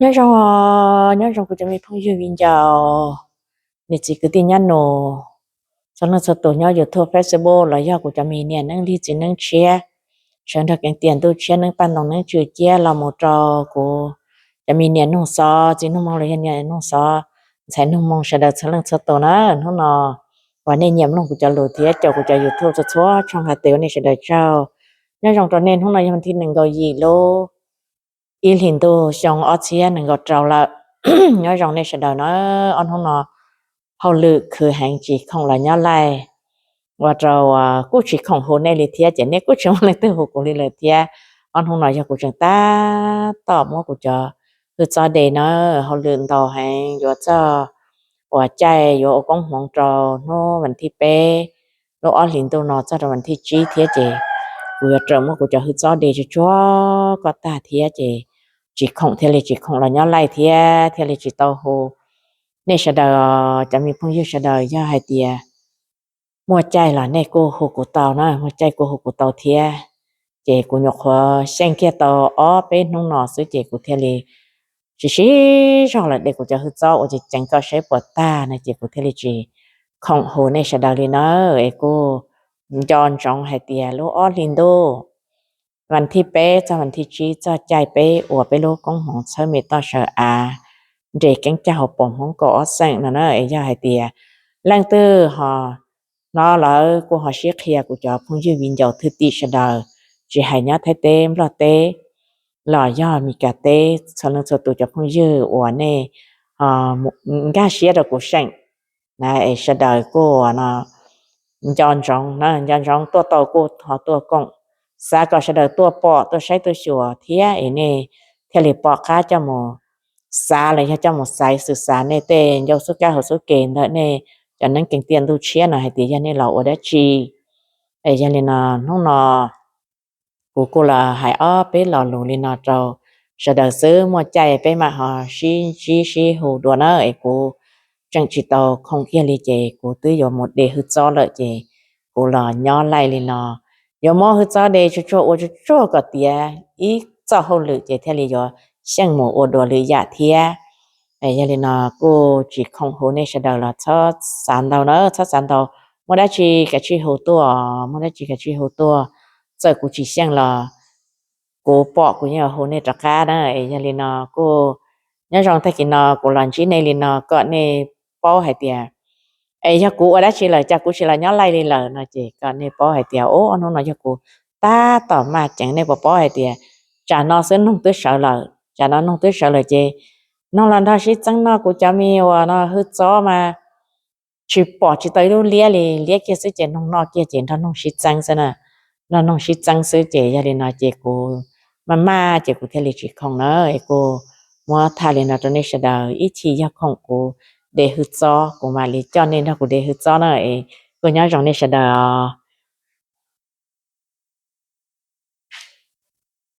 Nyob zoo, nyob zoo kuv cov me phooj ywg viv ncaus, niam txiv kwv tij nyab nus, txhua leej txhua tus nyob YouTube, Facebook los yog kuv cov me niam neeb lig txiv neeb tshiab, sawv nrog keev tiam ntuj tshiab neeb paj ntoo neeb tswm ciab los mus rau kuv cov me niam nug xov, txiv nug moo los yog niam nug xov, ntxhais nug moo sawv daws txhua leej txhua tus na. Hnub no uas nej nyiam mloog kuv cov lus thiab caum kuv cov YouTube txhua txhua tshooj hais tias ua nej sawv daws tsaug. Nyob zoo rau nej, hnub no yog vas thib nees nkaum yim lub ib hlis ntuj xyoo ob txhiab nees nkaum rau lawm. Nyob zoo nej sawv daws na, ob hnub no hauj lwm khwv heev tsis khoom los nyob laij, ua rau kuj tsis khoom hu nej li thiab ces nej kuj tsis muaj leej twg hu kuv li lawm thiab. Ob hnub no yog kuv tseem tab tom muab kuv cov hwj txob de na, hauj lwm ntau heev yuav txog uas caij yuav ua koob hmoov rau hnub vas thib peb lub ob hlis ntuj no txog rau vas thib tsib thiab ces kuv yuav raws muab kuv cov hwj txob de tsuag tsuag kom tag thiab ces tsis khoom thiaj li tsis khoom los nyob laij thiab thiaj li tsis tau hu nej sawv daws, cov me phooj ywg sawv daws. Yog hais tias muaj caij los nej kuj hu kuv tau na, muaj caij kuj hu kuv tau thiab. Ces kuv nyuam qhuav xyeej kiag tau ob peb hnub no xwb ces kuv thiaj li tsis sib zog los de kuv cov hwj txob ua ceev ceev kom saib puas tag no ces kuv thiaj li tsis khoom hu nej sawv daws li na. Es kuj nco ntsoov hais tias lub ob hlis ntuj vas thib peb txog vas thib tsib txog caij peb ua peb lub koob hmoov txhawb me toj sawv av nres keeb cag hauv paus Hmoob kaum ob xeem no na. Es yog hais tias leej twg ho hnov lawm kuj ho sib qhia kuv cov phooj ywg viv ncaus thwj tim sawv daws, tsis hais nyob Thaib teb Nplog teb los yog Mes Kas teb, txhua leej txhua tus cov phooj ywg uas nej nkag siab rau kuv seem na, es sawv daws kuj nco ntsoov na, nco ntsoov tuaj tau kuj ho tuaj koom, xav kom sawv daws tuaj pom tuaj saib tuaj xyuas thiab es nej thiaj li pom qab coj mus xav los yog coj mus xaiv xwm xav nej tej ncauj xub kab hauv xub ke ntawm nej cov neeb keev tiam ntuj tshiab no hais tias yog nej los ua dab tsi. Es yog li no hnub no kuv kuj los hais ob peb lo lus li no rau sawv daws xwb, muaj caij peb mam ho sib ntsib sib hu dua na. Es kuv tseem tsis tau khoom kiag li ces kuv twb yuav mus de hwj txob lawm ces kuv los nyob laij li no. Yuav muab hwj txob de tsuag tsuag ua tsuag tsuag kom tiav ib txoj hauj lwm ces thiaj li yuav xyeej mus ua dua lwm yam thiab. Yog li no kuj tsis khoom hu nej sawv daws los txhob xav ntau na, txhob xav ntau. Muaj dab tsi kav tsij hu tuaj, muaj dab tsi kav tsij hu tuaj. Txawm kuv tsis xyeej los kuv pom kuv yeej yuav hu nej rov qab na. Es yog li no kuj nyob zoo tag kis no kuv los ntsib nej li no kom nej paub hais tias es yog kuv ua dab tsi lawm cas kuv tsis los nyob laij li lawm no ces kom nej paub hais tias ub, ob hnub no yog kuv tab tom maj ceev. Nej puas paub hais tias tsam no xwb noog twb sawv lawm, tsam no noog twb sawv lawm ces noog los nrog sib txeeb noj. Kuv cov me uas no hwj txob mas tsis pom tsis tau ib lub liab li, liab kiag xwb ces noog noj kiag ces nrog noog sib txeeb xwb na, nrog noog sib txeeb xwb ces yog li no ces kuv maj maj ces kuv thiaj li tsis khoom na. Es kuj muab tham li no rau nej sawv daws, ib chim yog khoom kuv de hwj txob kuv mam li coj nej nrog kuv de hwj txob na. Es kuj nyob zoo nej sawv daws os.